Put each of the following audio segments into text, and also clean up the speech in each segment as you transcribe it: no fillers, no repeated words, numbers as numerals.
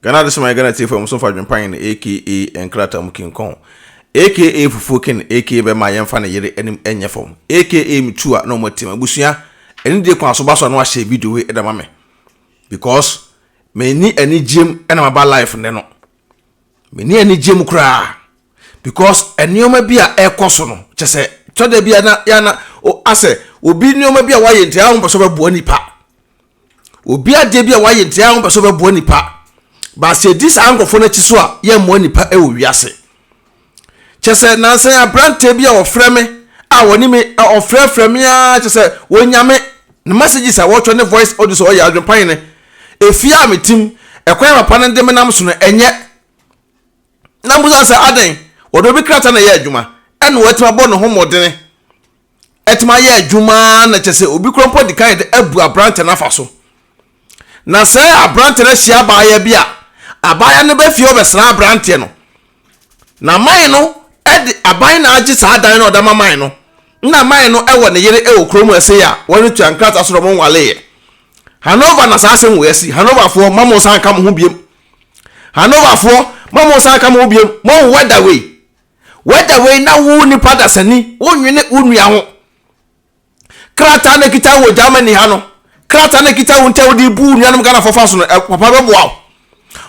Ghana Adesomae Ghana Tiefo Ɛmuso Fa Adwempa Hene aka Nkrataa Mu King Kong aka Fufuo King aka Bɛma a Yɛmfa Ne Yere Anim Nyɛ Fam aka Metu a Na Ɔmo Atim Abusua Anidie Kwan So Ba So a Na Wahyɛ Video Wei De Ama Me Because Menni Anigyem Na Maba Live Nnɛ No Menni Anigyem Koraa Because Nneɛma Bi A Ɛkɔ So No Kyɛ Sɛ Tɔ Da Bi A Na Ya Na Asɛ Obi Nneɛma Bi A Wayɛ Nti A Ɔmpɛ Sɛ Ɔbɛboa Nipa. Obi adeɛ bi a wayɛ nti a wɔpɛ sɛ wɔbɛboa nipa. But sɛ yɛdi saa nkurɔfoɔ no akyi so a, yɛmmoa nipa wɔ wiase. Kyɛ sɛ nansa yi aberanteɛ bi a ɔfrɛ me a wɔne me ɔfrɛfrɛ me ara kyɛ sɛ wɔnya me ne messages a wɔtwerɛ ne voice audio sɛ ɔyɛ adwempa hene. Efie a metim, ɛkwan a papa no de me nam so no ɛnyɛ. Na mbusa sɛ adɛn? Wɔde obi krataa na ɛyɛ adwuma ɛna watumi abɔ ne ho mmɔdene. atumi ayɛ adwuma na kyɛ sɛ obi kura mpo di kan de abu aberante no afa so. Na sɛ aberante no ahyia abaayewa bi a, abaayewa no bɛ fie ɔbɛsra aberanteɛ no. Na man no de aban na agye saa dan no ɔda ma man no. Na man no wɔ ne yere wɔ kurom ɛsɛ a wɔretua nkrataa so na wɔn nwaleeɛ. Hanover na saa asɛm wɔ asi. Hanoverfoɔ ma mo nsa nka mo ho biem. Hanoverfoɔ ma mo nsa nka mo ho biem. Mo wɛda wei. W'agya wei na wo nipa dasani wo nwene wo nua ho. Krataa na ekita wɔ Germany ha no, krataa na ekita wo nti a wode bu wo nuanom Ghanafoɔ fa so no, papa bɛboa wo.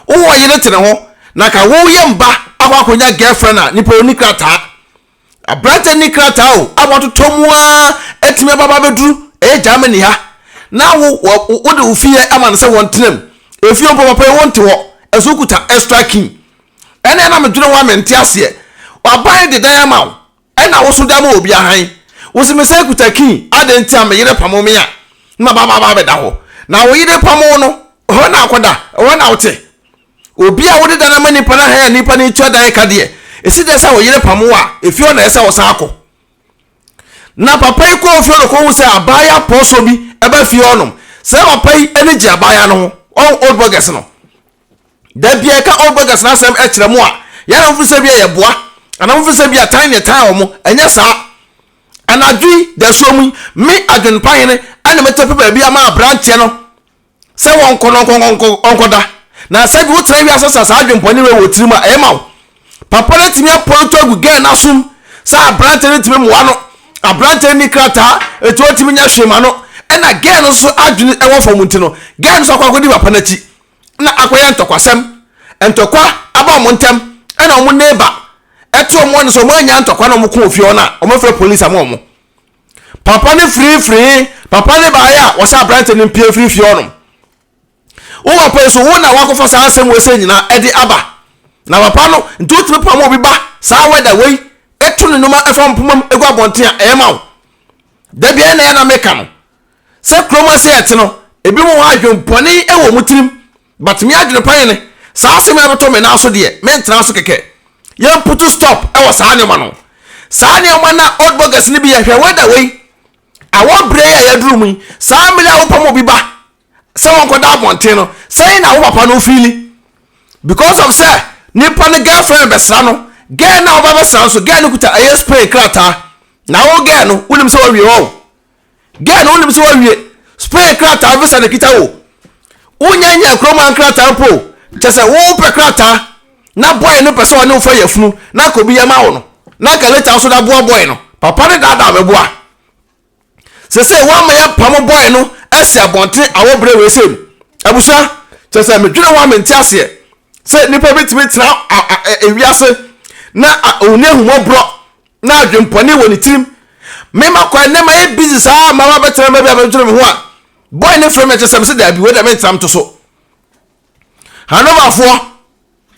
Wowɔ yere te ne ho, na ka wo yɛ mba akɔ akɔnya girlfriend a nipa ɔnni krataa. Aberante nni krataa o, a watotɔ mu ara atumi aba aba abɛduru ɛyɛ Germany ha, na wo wode wo fie ama no sɛ wɔntena mu. Efie mpo papa yi wonte hɔ, ɛso wokuta extra key. Ɛnna na medwene ho a mente aseɛ. W'aban de dan ama wo, ɛnna wo nso de ama obi ahan. Wo se mesan kuta key, adɛn nti a me yere pamo me a, na maba aba abɛda hɔ? Na wo yere pamo wo no, ɛhɔ na akɔda, ɛhɔ na wote. Obi a wode dan ama nipa no ahan a nipa no retua dan ka deɛ, ɛsi dɛn sɛ wo yere pamo wo a, efie hɔ na ɛsɛ sɛ wosan akɔ? Na papa yi kɔɔ fie hɔ na ɔkɔhu sɛ abaayewa pɔɔsɔ bi ba fie hɔnom. Saa papa yi ani gye abaayewa no ho, ɔn old burgers no. Da biara yɛka old burgers no asɛm kyerɛ mo a, yɛn na mofiri sɛ bi a yɛboa, anaa mofiri sɛ bi a tan ne yɛtan wɔn. Ɛnyɛ saa. Anadwo yi, dasuo mu yi, me adwene pa hene ɛna mɛtɛ pɛ baabi ama aberanteɛ no sɛ wɔnkɔ no ɔnkɔ ɔnkɔda. Na sɛ bi wotena wiase sa saa adwempɔne wei wɔ tirim a, ɛyɛ ma wo. Papa no atumi apɔnto agu gɛn no asom sɛ aberanteɛ no ntumi mmoa no. Aberanteɛ no ni krataa, enti ɔntumi nyɛ hwee ma no. Ɛna gɛn no nso adwene ɛwɔ fam nti no, gɛn no nso akɔ akɔdi papa no akyi. na akɔyɛ ntɔkwasɛm. Ntɔkwa aba wɔn ntam ɛna wɔn neighbor ɛte wɔn ano sɛ wɔn anya ntɔkwa na wɔn kɔ ofie hɔ na wɔn afrɛ police ama wɔn. Papa no firifiri, papa no baayɛ a wɔsɛ aberante no mpie firi fie hɔnom. Wo papa yi so wo na wakɔfa saa asɛm wei sɛ nyinaa ɛde aba. Na papa no nti wotumi pam obi ba saa wɛda wei ɛto ne nneɛma ɛfa mpoma mu egu abɔnten a ɛyɛ ma wo. Da biara na ɛyɛ na meka no. Sɛ kurom ase ɛte no, ebinom wɔ hɔ adwene bɔne wɔ wɔn tirim, but me adwene pa ne saa asɛm yi abɛtɔ me nan so deɛ, mentena so kɛkɛ. Yɛn putu stop wɔ saa nneɛma no. Saa nneɛma na old burgers no bi yɛ, hwɛ weather wei, awɔ berɛ yi a yɛaduru mu yi, saa mmere a wopam obi ba sɛ wɔnkɔda abɔnten no, sɛn na wo papa no feeli? Because of sɛ nipa no girlfriend bɛsra no, girl no a wɔba bɛsra no so, girl no kuta ɛyɛ Spain krataa, na wo girl no, wonim sɛ wawie hɔ o. Girl no wonim sɛ wawie Spain krataa visa na kita wo. Wonya nya kurom ha nkrataa mpo o. Kyɛ sɛ wopɛ krataa na boy no pɛ sɛ ɔne wo fa yafunu na anka obi yɛ ma wo no na anka later nso da boa boy no. Papa no daadaa me boa. Sesei woama yɛapamo boy no asi abɔnten awɔ berɛ wei sei mu. Abusua, kyɛ sɛ medwene ho a mente aseɛ sɛ nipa bi tumi tena ewiase na ɔnni ahummɔborɔ na adwempɔne wɔ ne tirim. Me ma kwan nnɛ mayɛ busy saa ma mabɛtena baabi a mɛdwene me ho a, boy no frɛ me kyerɛ sɛ mese daabi wei deɛ mentena mto so. Hanoverfoɔ,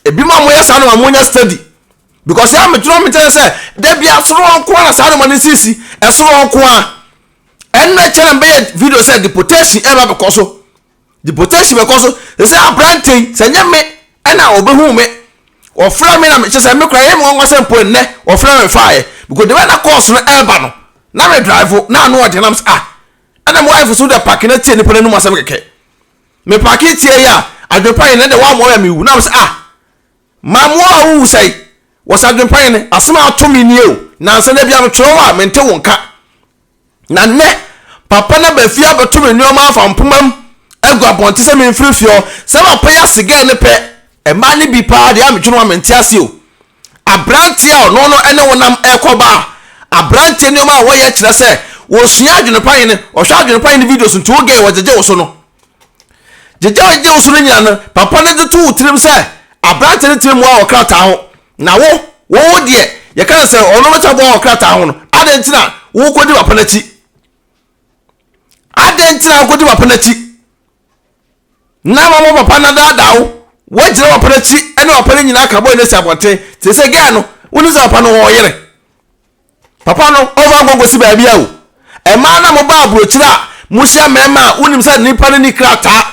ebi ma moyɛ saa no ma monya steady because yɛ a medwene me kyerɛ sɛ da bi asoro nko ara na saa noma no sisi ɛsoro nko ara. Ɛnna kyerɛ mbɛyɛ video sɛ deportation ɛba bɛkɔ so. Deportation bɛkɔ so te sɛ aberante yi sɛ nyɛ me ɛna ɔbɛhu me wɔfrɛ me na kyɛ sɛ me kora ɛyɛ me nwanwa sɛ mpo nnɛ wɔfrɛ me faeɛ because the way na course no ɛreba no na me drive na ano ɔde nam sɛ ah ɛna me wife so de park na tie nipa n'anum asɛm kɛkɛ me park tie yi a adwempa yi na de wɔamoa yɛ me wu na me sɛ ah mamoa a wowu sɛe wɔ sɛ adwempa yi ne asɛm a ato me nie o nansa na bia metwerɛ wo a mente wo nka. Na nnɛ, papa no aba fie abɛto me nneɛma afa mpoma mu agu abɔnten sɛ memfiri fie hɔ. Sɛ papa yi ase gɛɛ no pɛ, Mmaa no bi paa deɛ a medwene ho a mente ase o. Aberanteɛ a ɔno no ne wo nam ɛrekɔ ba a, aberanteɛ nneɛma a wɔyɛ kyerɛ sɛ wɔsua adwene pa hene, ɔhwɛ adwene pa hene videos nti wo gɛɛ wɔgyegye wo so no. Gyegye a wɔgyegye wo so no nyina no, papa no de to wo tirim sɛ aberanteɛ no tumi mmoa wɔ krataa ho. Na wo, wo wo deɛ, yɛka no sɛ ɔno bɛtumi aboa wɔ krataa ho no, adɛn nti na wokɔdi papa no akyi? Adɛn nti na wokɔdi papa no akyi? Na mama papa no adaadaa wo. Woagyina papa no akyi ne papa no nyinaa ka bɔe no asi abɔnten. Te sɛ gɛɛ no, wonim sɛ papa no wɔ ɔyere. Papa no, ɔmfa nkɔ nkɔsi baabi a o. Mmaa no a moba aburokyire a mohyia mmarima a wonim sɛ nipa no ni krataa.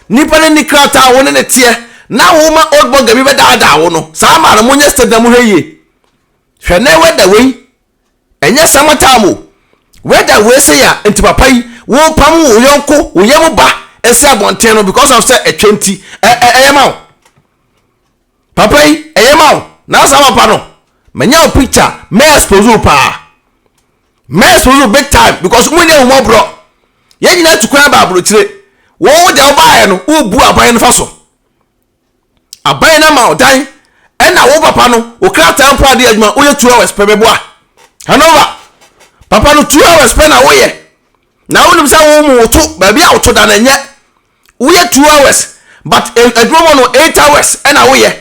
Nipa no ni krataa a wo ne ne teɛ na woma old bɔga bi bɛdaadaa wo no. Saa mmaa no monyɛ steady na mohwɛ yie. Hwɛ nɛ wɛda wei. Ɛnyɛ summer time o. Weather wei sei a nti papa yi wo pam wo yɔnko wo yam ba ɛsi abɔnten no because of sɛ ɛtwɛ nti ɛ ɛ ɛyɛ ma wo. Papa yi ɛyɛ ma wo na saa papa no manya wo picture mɛ expose wo paa. Mɛ expose wo big time because mo nyɛ ahummɔborɔ. Yɛn nyinaa tu kwan aba aburokyire. Wo deɛ wobaeɛ no wobu aban no fa so. Aban no ama wo dan ɛna wo papa no wo krataa mpo ade adwuma woyɛ 2 hours pɛ bɛboa. Hanover papa no 2 hours pɛ na woyɛ na wonim sɛ wo mu woto baabi a woto da no ɛnyɛ woyɛ 2 hours but adwuma mu no 8 hours ɛna woyɛ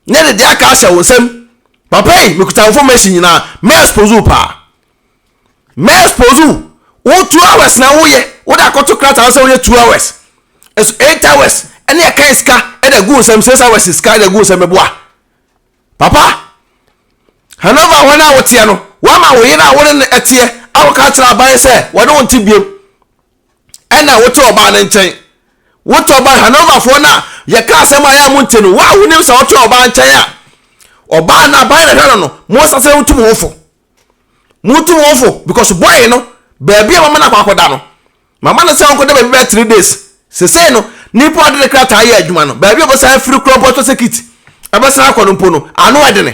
ne de deɛ aka ahyɛ wo nsam. Papa yi mekuta information nyinaa mɛ expose wo paa. Mɛ expose wo. Wo 2 hours na woyɛ wode akɔto krataa sɛ woyɛ 2 hours ɛso 8 hours ɛne ɛka sika ɛde agu nsɛm 6 hours sika ɛde agu nsɛm bɛboa. Papa Hanover hɔ no a woteɛ no woama wo yere a wo ne no ɛteɛ akɔka kyerɛ aban sɛ wɔne wo nte biom ɛna wote ɔbaa no nkyɛn. Wote ɔbaa Hanoverfoɔ no a yɛka asɛm a yɛ a monte no wo a wonim sɛ wote ɔbaa nkyɛn a ɔbaa no aban na hwɛ no no mo nsa sɛ wotu mo ho fo. Motu mo ho fo because boy no baabi a mama no akɔ akɔda no mama no sɛ ɔnkɔda baabi bɛyɛ 3 days. Sesei no nipa ɔde ne krataa yɛ adwuma no baabi a ɔbɛsan afiri kura mpo atɔ sekit ɛbɛsan akɔ no mpo no ano ɛdene.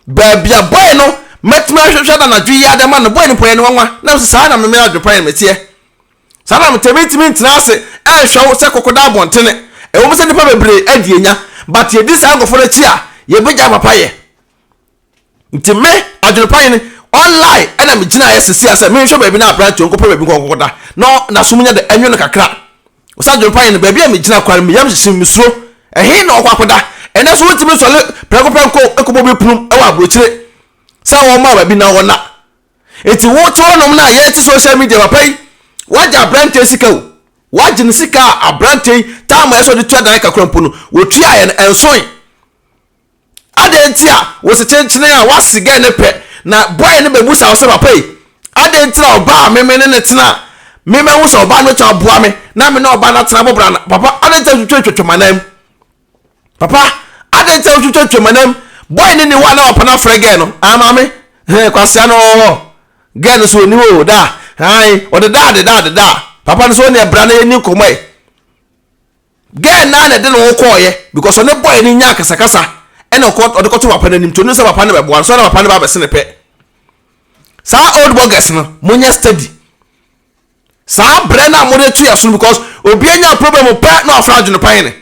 Baabi a boy no mɛtumi ahwehwɛ da anadwo yi ada ma no boy no mpo yɛ ne nwanwa na sɛ saa na meme adwepa yɛ meteɛ. Saa na mete mentumi ntena ase ɛnhwɛ wo sɛ kɔkɔda abɔntene. Ɛwɔ mu sɛ nnipa bebree adi anya but yɛdi saa nkurɔfoɔ no akyi a yɛbɛgya papa yɛ. Nti me, adwene pa hene, online ɛna me gyinaeɛ sisi a sɛ menhwɛ baabi na aberanteɛ ɔnkɔpɛ baabi nkɔkɔda na n'asom nyɛ dɛ ɛnwo no kakra. Ɔsɛ adwene pa hene, baabi a megyina koraa no me yam hyehye me, mesuro. Ɛhe na ɔkɔ akɔda? Ɛnɛ so wontumi nsɔre prɛko pɛ nkɔ nkɔbɔ obi punum ɛwɔ aburokyire sɛ wɔmma baabi na wɔnna. Nti wo te hɔnom no a yɛte social media papa yi, wagye aberanteɛ sika o. Wagye ne sika a aberanteɛ yi time a ɛsɛ ɔde tua dan kakra mpo no, wɔtuaeɛ no ɛnsoe. Adɛn nti a wose kyenkyene a wase gɛɛ ne pɛ na boy no bɛbusa wo sɛ papa yi adɛn nti na ɔbaa a me me ne ne tena a me mahu sɛ ɔbaa no bɛtumi aboa me na me ne ɔbaa no atena bɔ bra no papa adɛn nti a wotwitwa twitwa m'anam papa adɛn nti a wotwitwa twitwa m'anam boy no ni hɔ a na papa no afrɛ gɛɛ no ah maame hɛn kwasea no ɔwɔ hɔ gɛɛ no so ɔni hɔ o daa han ɔde daa de daa de daa papa no so ɔne ɛbra na yɛni nkɔmmɔ ɛ. Girl naa na ɛde ne ho kɔɔyɛ because ɔne boy no nyaa akasakasa ɛna ɔkɔ ɔde kɔto papa no anim nti onim sɛ papa no bɛboa no so na papa no ba abɛse ne pɛ. Saa old burgers no monyɛ steady saa brɛ no a mode to yɛ so no because obi anya problem pɛ na wafra adwene pan ne.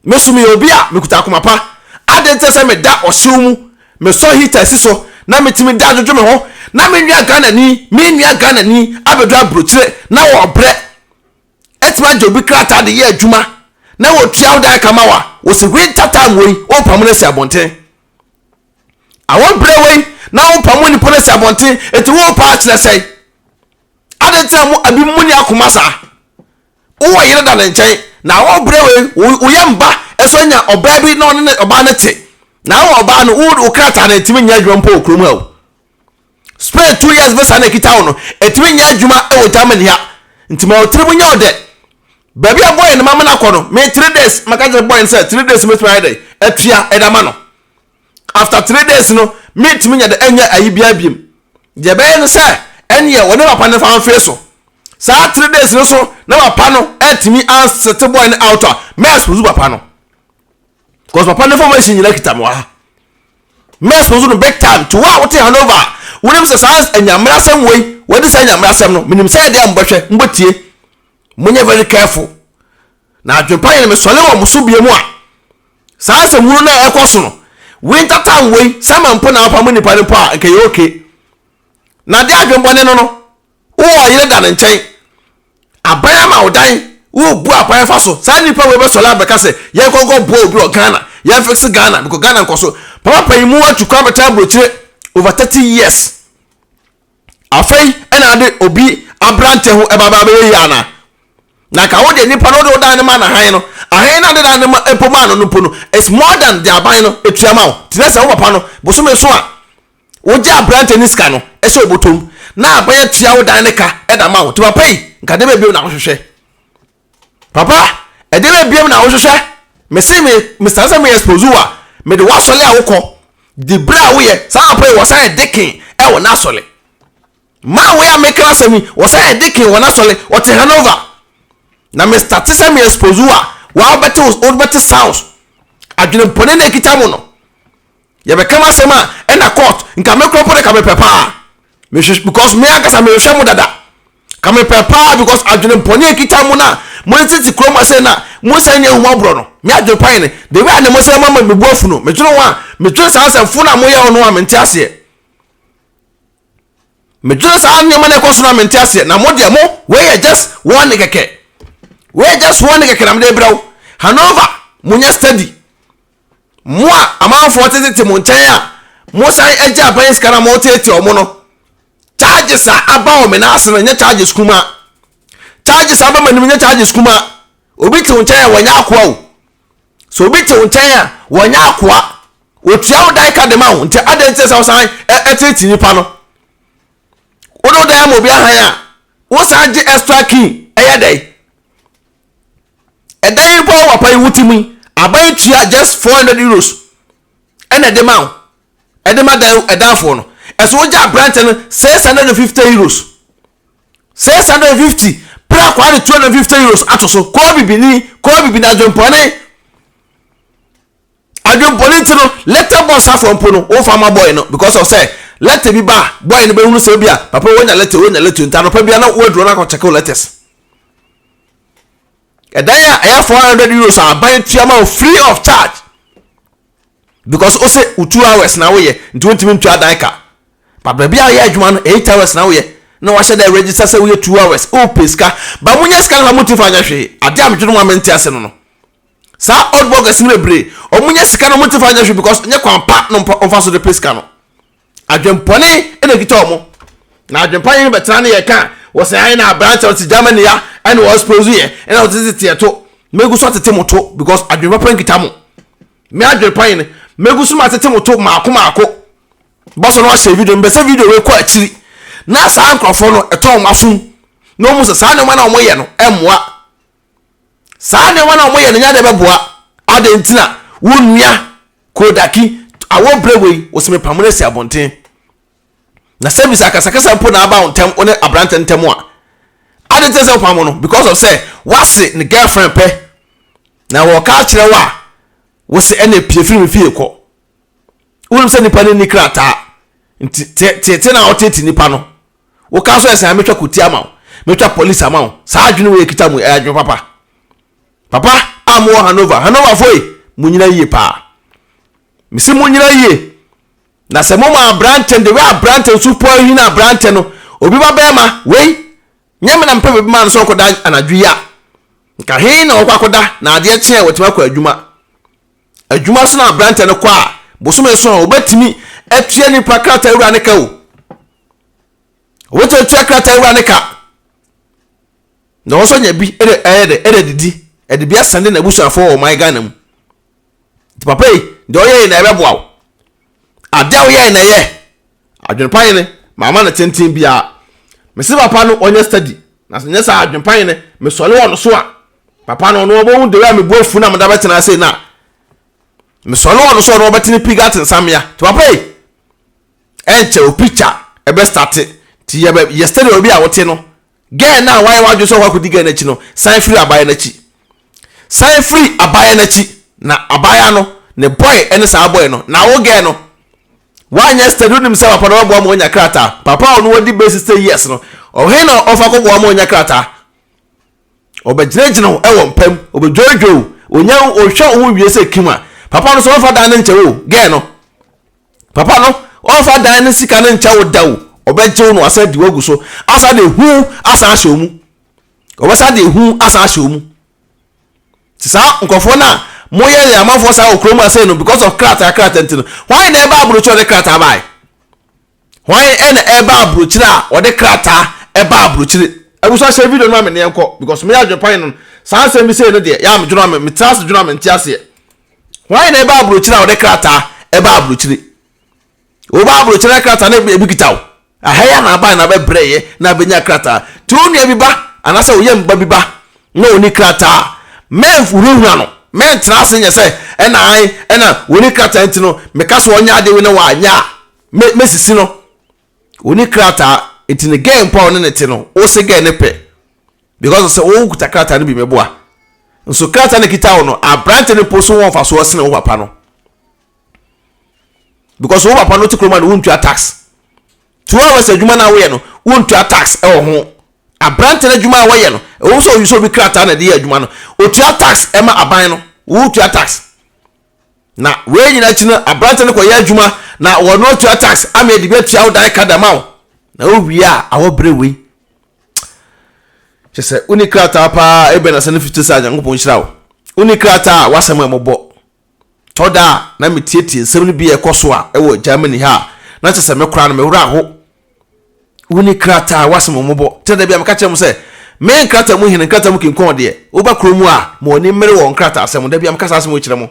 Me so meyɛ obi a mekuta akoma pa adɛn nti sɛ meda ɔhyew mu mesɔ heater si so na metumi da adwodwo me ho na me nua Ghanani me nua Ghanani abɛduru aburokyire na wɔbrɛ Ɛtumi agye obi krataa de yɛ adwuma na wɔtua wo dan ka ma wo a, wɔsi winter time wei wopamo no asi abɔnten. Awɔ berɛ wei na wopamo nipa no asi abɔnten, eti wopa akyerɛ sɛn? Adɛn nti na mo abi mo ni akoma saa? Wowɔ yere da ne nkyɛn na awɔ berɛ wei wo yɛ mba ɛso anya ɔbaa bi na ɔne ne ɔbaa no te na awɔ ɔbaa no wo krataa no ntumi nyɛ adwuma mpo wɔ kurom ha o. Spain 2 years visa na ekita wo no, etumi nyɛ adwuma wɔ Germany ha. Nti ma wo tirim nyɛ wo dɛ. Baabi a boy no ma mena kɔ no, me 3 days, maka kyerɛ boy no sɛ 3 days metumi ayɛ dɛ atua ɛde ama no. After 3 days no, mentumi nyɛ dɛ ɛnyɛ ayi biara biem. Deɛ ɛbɛyɛ no sɛ ɛneɛ wɔne papa no fa mfee so. Saa 3 days no so na papa no antumi ansete boy no out a, mɛ expose papa no. Because papa no information nyina kita me wɔ ha. Mess no so no big time. To wo a wote Hanover a, wonim sɛ saa anyammerɛ asɛm wei, wɔadi saa anyammerɛ asɛm no, menim sɛ ɛdeɛ a mobɛhwɛ, mobɛtie. Monyɛ very careful. Na adwempa yɛ no mesɔle wɔ mo so bie mu a, Saa asɛmhunu no a ɛkɔ so no, winter time wei, summer mpo na wapamo nipa no mpo a, nka ɛyɛ okay. Na adeɛ adwembɔne no no, wowɔ ɔyere da ne nkyɛn, aban ama wo dan, worebu aban fa so. Saa nipa wei bɛsɔre abɛka sɛ yɛnkɔnkɔ boa obi wɔ Ghana, yɛnfixe Ghana, because Ghana nkɔ so. Papa panyin mu atu kwan bɛtena aburokyire over 30 years. Afei ɛna ade obi aberante ho ɛba ba bɛyɛ yie ana? Na nka wo deɛ nipa no wode wo dan no ma na han no, ahan no ade dan no ma mpo maa no no mpo no, it's more than deɛ aban no etua ma wo. Ti na sɛ wo papa no bosome so a wogye aberante ne sika no ɛsɛ obotom na aban atua wo dan ne ka ɛda ma wo. Ti papa yi nka de bɛ bio na wohwehwɛ. Papa, ɛdeɛ bɛ biam na wohwehwɛ? Mese me Mr. Sɛ me expose wo a, mede w'asɔle a wokɔ, di berɛ a woyɛ saa papa yi wɔsan yɛ deacon ɛwɔ n'asɔle. Maa wei a meka asɛm yi, wɔsan yɛ deacon wɔ n'asɔle, ɔte Hanover. Na me starte sɛ me expose wo a, wobɛte wobɛte sounds. Adwenempɔne na ekita mo no. Yɛbɛka m'asɛm a ɛna court nka me kora mpo de ka mepɛ paa. Mehwehwɛ because me ankasa mehwehwɛ mo dada. Ka mepɛ paa because adwene bɔne a ekita mo na mo ne tete kurom ase na mo nsan nyɛ ahummɔborɔ no. Me adwene pa ne the way a ne mo sɛ mama me bu afu no. Medwene ho a medwene saa nsɛmfo no a moyɛ no a mente aseɛ. Medwene saa nneɛma no ɛkɔ so no a mente aseɛ. Na mo deɛ mo wei yɛ just warning kɛkɛ. Wei yɛ just warning kɛkɛ na mede brɛ wo. Hanover monyɛ steady. Mo a amanfoɔ tetete mo nkyɛn a mosan agye aban sika na moteetee wɔn no, charges a aba wɔ me nan ase no nyɛ charges kumaa. Charges a aba m'anim nyɛ charges kumaa. Obi te wo nkyɛn a wɔnyɛ akoa o. Sɛ obi te wo nkyɛn a wɔnyɛ akoa. Wɔtua wo dan ka de ma wo nti adɛn nti sɛ wosan ɛteete nipa no? Wode wo dan ama obi ahan a wosan gye extra key ɛyɛ dɛn? Ɛdan yi mpo a wo papa yi wo ti mu yi, aban tua just €400 ɛna ɛde ma wo, ɛde ma dan ɛdanfoɔ no. Ɛso wogye aberante no €650. 650 pere akwaa de €250 ato so. Kɔɔ bibini, kɔɔ bibini adwempɔne. Adwempɔne nti no, letter box afoɔ mpo no, womfa ma boy no because of sɛ letter bi ba a, boy no bɛhunu sɛ obi a papa wonya letter, wonya letter nti anɔpa bia na woaduro no akɔ check wo letters. Ɛdan a ɛyɛ €400 a aban tua ma wo free of charge because o se wo 2 hours na woyɛ nti wontumi ntua dan ka, but baabi a woyɛ adwuma no 8 hours na woyɛ na wahyɛ dɛ register sɛ woyɛ 2 hours, wopɛ sika ba monyɛ sika no fa montumi fa nyɛ hwee. Adeɛ a medwene ho a mente ase no, saa old workers no bebree ɔmo nyɛ sika no ɔmo ntumi fa nyɛ hwee because nyɛ kwan pa na ɔmfa so de pɛ sika no. Adwempɔne na ekita ɔmo na adwempa yɛn bɛtena ne yɛ ka wɔsɛ ayɛ na aberante ɔte Germany ya ɛna wɔ expose yɛ ɛna ɔte tete ɛto megu so atete mo to because adwempa pa nkita mo. Me adwempa yɛn megu so ma atete mo to maako maako. Bɔsɔ no ahyɛ video mbɛ sɛ video wei kɔ akyiri na saa nkurɔfoɔ no ɛtɔ wɔn asom na wɔn sɛ saa nneɛma na wɔn yɛ no ɛmmoa. Saa nneɛma na wɔn yɛ no nyɛ adeɛ bɛboa. Ade ntina wɔn nua Kodaki awɔ brɛ wei wɔsɛ mepam no asi abɔnten na service akasakasa mpo na aba wo ntɛm wo ne aberante ntɛm a ade te sɛ wopam no because of sɛ wase ne girlfriend pɛ na wɔka akyerɛ wo a wose ɛna pie firi me fie kɔ. Wonim sɛ nipa no nni krataa nti tete na ɔtete nipa no woka so ɛsɛn metwa koti ama wo, metwa police ama wo. Saa adwene wei ekita mu ɛyɛ adwene papa papa a mowɔ Hanover. Hanover fo yi, mo nyina yie paa. Mesi mo nyina yie na sɛ moma aberante de wei aberante nso po ahi na aberante no obi ba bɛrima wei nyɛ me na mepɛ baabi maa no sɛ ɔkɔda anadwo yi a nka he na ɔkɔ akɔda na adeɛ kye a wɔtumi akɔ adwuma. Adwuma so na aberante no kɔ a bosome so a wɔbɛtumi atua nipa krataa wura ne ka o, wɔbɛtumi atua krataa wura ne ka na wɔn nso anya bi ɛde ɛyɛ dɛ ɛde didi ɛde bi asɛnde n'abusuafoɔ wɔ ɔman Ghana mu. Nti papa yi deɛ ɔyɛ yi na ɛbɛboa wo. Adeɛ a woyɛ yi na ɛyɛ adwenepa yene maama no tenten biara. Mese papa no ɔnyɛ steady na sɛ nyɛ saa adwenepa yene mesɔre wɔ no so a papa no ɔno ɔbɛhu de a mebu afu na meda bɛtena ase na mesɔre wɔ no so ɔno ɔbɛtene piga te nsamea. Nti papa yi ɛnkyɛ o picture ɛbɛ starte nti yɛbɛ yɛ steady obi a wote no. Girl no a wayɛ w'adwene sɛ ɔkɔ akɔdi girl no akyi no, san firi abaayewa no akyi. San firi abaayewa no akyi. Na abaayewa no, ne boy ne saa boy no. Na wo girl no, woanyɛ steady, wonim sɛ papa no ɔbɛboa ma wanya krataa. Papa a ɔno wadi bɛyɛ 60 years no, ɔhe na ɔfa kɔboa ma wanya krataa? Ɔbɛgyinagyina wo wɔ mpam, ɔbɛdwoodwoo wo, ɔnya ɔhwɛ wo ho wie sɛ kim a. Papa no so ɔmfa dan no nkyɛ wo girl no. Papa no ɔmfa dan no sika no nkyɛ wo da o. Ɔbɛgye wo na wasan adi wo agu so. Asan de hu asan ahyɛ wo mu. Ɔbɛsan de hu asan ahyɛ wo mu. Te saa nkurɔfoɔ no a moyɛ yɛ amanfoɔ saa wɔ kurom ase no because of krataa krataa nti no hwan na ɛba aburokyire ɔde krataa bae? Hwan ɛna ɛba aburokyire a ɔde krataa ɛba aburokyire? Abusua hyɛ video no ma me ne yɛnkɔ because meyɛ adwene no saa nsɛm bi sei no deɛ yɛ a medwene a metena ase dwene a mente aseɛ. Hwan na ɛba aburokyire a ɔde krataa ɛba aburokyire? Woba aburokyire na krataa no ebi kita wo. Aha yi na aban na abɛbrɛ yɛ na abɛnya krataa. Nti wo nua bi ba anaasɛ wo yam ba bi ba na ɔni krataa a, mɛnhunahuna no. Mɛntena ase nyɛ sɛ ɛna an ɛna wɔni krataa nti no meka sɛ ɔnyɛ adeɛ wei na wanyɛ a mɛsisi no. Ɔni krataa nti ne gɛɛ mpo a ɔne ne te no, wo se gɛɛ ne pɛ because sɛ wo kuta krataa no bi mɛboa. Nso krataa no kita wo no, aberante no mpo so wɔ mfasoɔ sene wo papa no. Because wo papa no te kurom a no wontua tax. 2 hours adwuma no a woyɛ no wontua tax ɛwɔ ho. Aberante no adwuma a wɔyɛ no, ɛwɔ sɛ ɔyi sɛ obi krataa na ɛde yɛ adwuma no, otua tax ɛma aban no, wotua tax. Na wei nyina akyi no, aberante no kɔyɛ adwuma na wɔn atua tax ama ɛde bi atua wo dan ka da ma wo. Na wowie a awɔ berɛ wei. Kyɛ sɛ wonni krataa paa ebɛn asɛm no fiti sɛ a Nyankopɔn nhyira wo. Wonni krataa a w'asɛm a ɛmɔbɔ. Tɔ da a na metietie nsɛm no bi a ɛkɔ so a ɛwɔ Germany ha a, na kyerɛ sɛ me koraa no me werɛ aho. Wonni krataa a w'asɛm mmɔbɔ. Kyerɛ da bi a meka kyerɛ mo sɛ, me nkrataa mu hene, nkrataa mu kinkɔn deɛ, woba kuro mu a, ma w'ani mmere wɔ nkrataasɛm ho. Da bi a meka saa asɛm yi kyerɛ mo.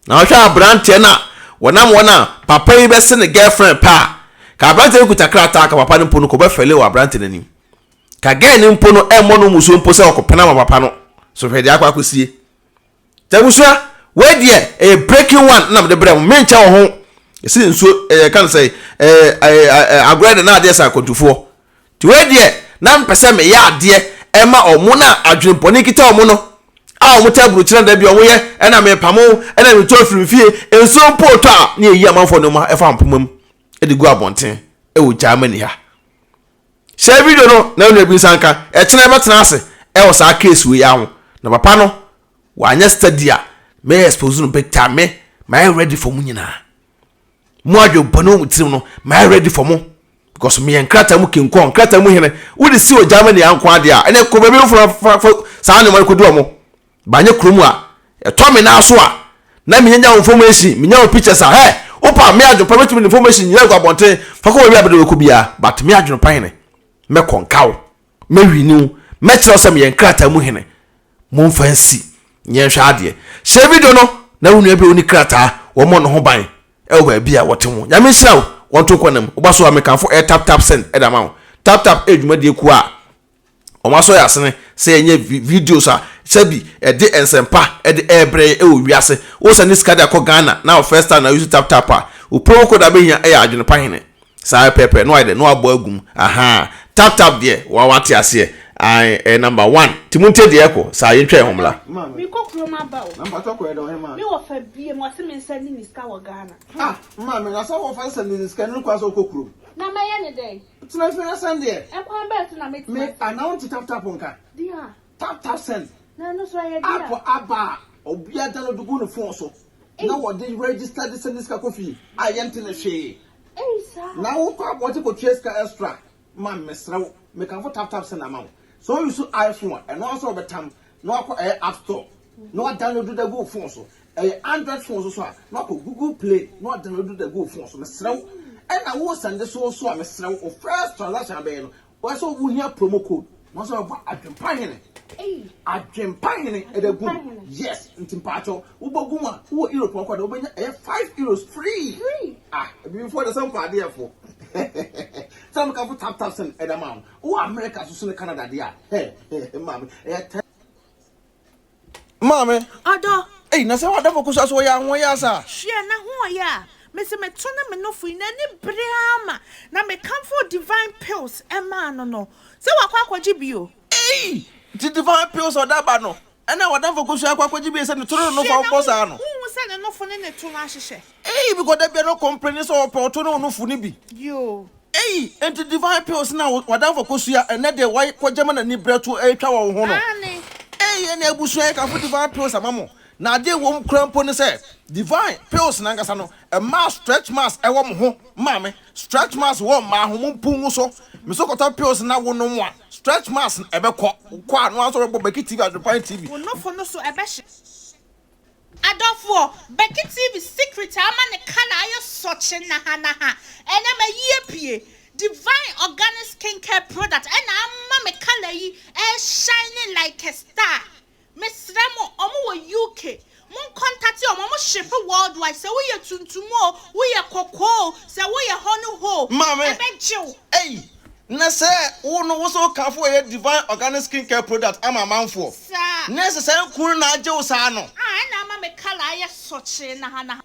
Na ɔhwɛ aberanteɛ no a, wɔnam wɔn a papa yi bɛse ne girlfriend pɛ a, ka aberanteɛ no kuta krataa ka papa no mpo no kɔbɛfɛle wɔ aberanteɛ no anim. Ka girl no mpo no ɛmmɔ no mmusuo mpo sɛ ɔkɔpena ma papa no. So hwɛ deɛ akɔ akɔsie. Nti abusua, wei deɛ ɛyɛ breaking one na mede brɛ mo, menkyɛ wɔ ho. Ɛsi nsuo ɛyɛ ka no sɛ ɛɛ ɛɛ agorɔ de na adeɛ sa akwantufoɔ. Nti wei deɛ na mpɛ sɛ meyɛ adeɛ ɛma ɔmo na adwene bɔne kita ɔmo no a ɔmo tɛ aburokyerɛ da bi ɔmo yɛ ɛna mepamo ɛna metu afiri fie nsuo mpo tɔ a ne yɛyi amanfoɔ nneɛma ɛfa mpoma mu ɛde gu abɔnten ɛwɔ Germany ha. Hyɛ video no na onua bi nsa nka. Ɛkyena yɛbɛtena ase ɛwɔ saa case wei ara ho. Na papa no wanyɛ steady a mɛ expose no big time me mayɛ ready for mo nyinaa. Mo adwe bɔne wɔ mo tirim no mayɛ ready for mo because meyɛ nkrataa mu kinkɔn nkrataa mu hene. Wode si wɔ Germany anko adeɛ a ɛne kɔ baabi foforɔ fa fa saa nneɛma no kɔdi wɔn. Banyɛ kurom a ɛtɔ me nan so a na menya nya wo information menya wo pictures a hɛ wopa me adwene pa mɛtumi de information nyina agu abɔnten fa kɔ baabi a bɛde wɛkɔ biara but me adwene pa hene mɛkɔ nka wo mɛwini wo mɛkyerɛ wo sɛ meyɛ nkrataa mu hene momfa nsi yɛnhwɛ adeɛ hyɛ video no na wo nua bi a ɔni krataa wɔmmɔ ne ho ban ɛwɔ baabi a wɔte ho nyame nhyira wo wɔnto nkɔ nam woba so a mekamfo ɛyɛ tap tap send ɛda ma wo tap tap ɛyɛ dwumadie kuo a Wɔn asɔ yɛ asene sɛ yɛnyɛ videos a sɛbi ɛde nsɛmpa ɛde ɛɛbrɛ yɛ ɛwɔ wiase. Wo sɛnde sika de akɔ Ghana na wo first time na use tap tap a, wo promo code a bɛhia ɛyɛ adwene pa hene. Saa pɛpɛpɛ na wayɛ dɛ na wabɔ agu mu. Ahaa. Tap tap deɛ wa wate aseɛ. Ae ɛyɛ number one. Nti montie deɛ ɛkɔ saa yɛntwa yɛn ho mmra. Mekɔ kurom aba o. Me wɔfa biem ɔse me nsa ni ne sika wɔ Ghana. Ah maame na sɛ wɔfa sɛ ne sika no kwan sɛ wokɔ kurom. Na mɛyɛ ne dɛn? Tena fie na sɛn deɛ. Ɛkwan bɛn so na mɛtumi Me anaa wonte tap tap nka. Deɛ. Tap tap send. Na ɛno nso ɛyɛ deɛ. App aba a obiara download gu ne phone so. Na wɔde register de send sika kɔ fie a yɛnte ne hwee. Ei saa. Na wokɔ abɔnten kɔtua sika extra ma mesrɛ wo mekamfo tap tap send ama wo. Sɛ wo use iPhone a ɛno ara nso wɔbɛtam na wakɔ ɛyɛ app store na wa download da gu wo phone so. Ɛyɛ android phone so so a na wakɔ google play na wa download da gu wo phone so mesrɛ wo. Ɛna wo send so so a mesrɛ wo wo first transaction abɛyɛ no wɔyɛ sɛ wohia promo code na wɔsɛ wɔbɔ adwempa hene adwempa hene ɛda gu mu yes nti mpakyɛw wobɔ gu mu a wowɔ Europe nkɔ de wobɛnya ɛyɛ €5 free ah ebibifoɔ de sɛ mpa adeɛ fo sɛ mekafo tap tap send ɛda ma wo wowɔ America so so ne Canada deɛ a hɛ maame ɛyɛ 10. Maame. Ɔdɔ. Ei, na sɛ w'adamfo kosua so ɔyɛ ahoɔyɛ asa a. Hwɛ, n'ahoɔyɛ a mese meto ne me nofo yi, n'ani bere ara ma na mekamfoo Divine Pills maa no no, sɛ wakɔ akɔgye bi o. Ei! Nti Divine Pills a ɔde aba no, ɛna w'adamfo kosua akɔ akɔgye bi sɛ ne to ne ne nofo Hwɛ, a na wobɔ saa no? wonhu sɛ ne nofo ne ne to no ahyehyɛ? Ei, because da biara no ɔcomplaini sɛ ɔpɛ ɔto ne wo nofo no bi. Yoo. Ei, enti Divine Pills no a w'adamfo kosua ɛnnɛ deɛ wakɔgye ma n'ani berɛ to retwa wɔ wo ho no? Aane. Ei, ɛnneɛ abusua yɛkamfo Divine Pills ama mo. Na adeɛ ɛwɔ mu koraa mpo ne sɛ, Divine pills no ankasa no, ɛmaa stretch marks ɛwɔ mo ho. Maame, stretch marks wɔ mmaa ho, mo mpo ngu so. Me so kɔtɔ pills na wo nom a, stretch marks no ɛbɛkɔ. Wokɔ a, no ara nso wobɛbɔ Becky TV, Adwenepan TV. Wo nofo no so ɛbɛhye. Adɔfoɔ, Becky TV secret a ama ne colour ayɛ sɔkye nahanaha ɛnɛ mayi apue. Divine organic skincare product ɛna ama me colour yi ɛreshine like a star. Mesrɛ mo, ɔmo wɔ UK, mon contate ɔmo, ɔmo shipe worldwide, sɛ woyɛ tuntum o, woyɛ kɔkɔɔ o, sɛ woyɛ hɔne hɔ o, Maame, ɛbɛgye wo. ei, na sɛ wo no wo sɛ wo kamfo ɛyɛ Divine Organic Skin Care product ama amanfoɔ, Saa. na ɛsɛ saa nku no na agye wo saa no. Ah, ɛna ama me colour ayɛ sɔkyee nahanaha.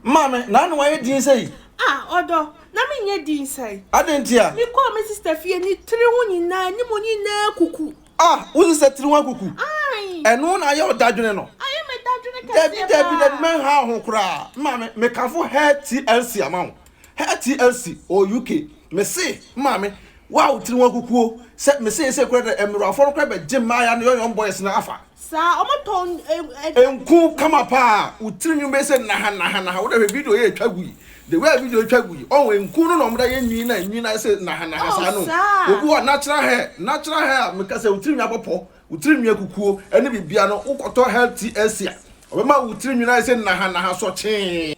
Maame, na ano ayɛ din sɛi? Ah, ɔdɔ, na menyɛ din sɛi? Adɛn ntia? Mekɔɔ me sista fie, ne tiri ho nyinaa, anim nyinaa kuku. Ah, wo sista tiri ho akuku? Ae. Ɛno na ayɛ wo dadwene no? Ayɛ me dadwene kɛseɛ Dabi, dabi, dabi, paa. mɛnha wo ho koraa. Maame, mekamfo Hair TLC ama wo. Hair TLC wɔ UK. Mese, maame, wo a wo tiri ho akukuo, sɛ mese sɛ koraa dɛ, mmerewafoɔ no koraa bɛgye mmaaya no young young boys no afa. Saa, ɔmo tɔn ɛ ɛ. Nku kama paa, wo tiri nwi bɛyɛ sɛ naha naha naha, wo dɛ hwɛ video yi etwa gu yi, the way a video yi twa gu yi, ɔho nku no na ɔmo de ayɛ nwi na nwi no ayɛ sɛ naha naha saa Oh no, saa. obi wɔ natural hair, natural hair a meka sɛ wo tiri nwi abɔ pɔ, wo tiri nwi akukuo ɛne bibia no, wo kɔtɔ hair TLC a, ɔbɛma wo tiri nwi no ayɛ sɛ naha naha sɔkyee.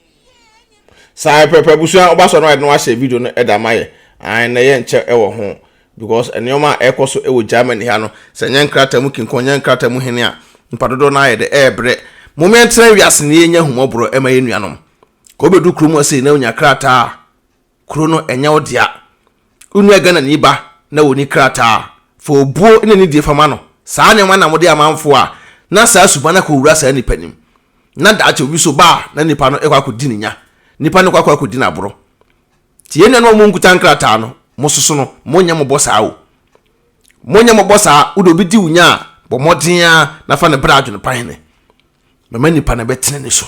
Saa pɛpɛ abusua ɔba so no ayɛ no ahyɛ video no ɛda ma yɛ an na yɛ nkyɛ ɛwɔ ho because nneɛma a ɛkɔ so ɛwɔ Germany ha no sɛ nyɛ nkrataa mu kinkɔn nyɛ nkrataa mu hene a nipa dodoɔ no ayɛ dɛ ɛɛbrɛ mom yɛntena wiase na yɛnya humɔborɔ ɛma yɛ nuanom ka wobɛdu kurom ase na wonya krataa a Kuro no ɛnyɛ wo dea. Wo nua Ghanani ba na ɔnni krataa a, fa obuo ne anidie fa ma no. Saa nneɛma na mode amanfoɔ a, na saa suban no akɔwura saa nipa no mu. Na daakye obi so ba a, na nipa no kɔ akɔdi ne nya. Nipa no kɔ akɔ akɔdi n'aborɔ. Nti yɛn nuanom a monkuta nkrataa no, mososo no, monyɛ mmɔbɔ saa o. Monyɛ mmɔbɔ saa, wode obi di wo nya a, bɔ mmɔden ara na fa no bra adwene pa hene. Mɛma nipa no bɛtene ne so.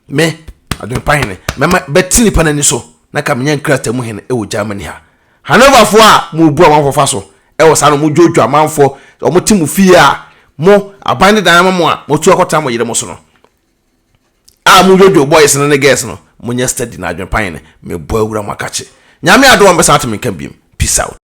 Me, Adwempa Hene, mɛma bɛte nnipa no ani so na ka menya nkrataa mu hene wɔ Germany ha. Hanoverfoɔ a mobu amanfoɔ fa so wɔ saa no modwodwo amanfoɔ wɔn te mo fie a mo aban de dan ama mo a motu akɔtena mo yere mo so no a modwodwo boys no ne girls no monyɛ steady na Adwempa Hene mebɔ awura mo akakye. Nyame adom a mobɛsan ate me nka biem. Peace out.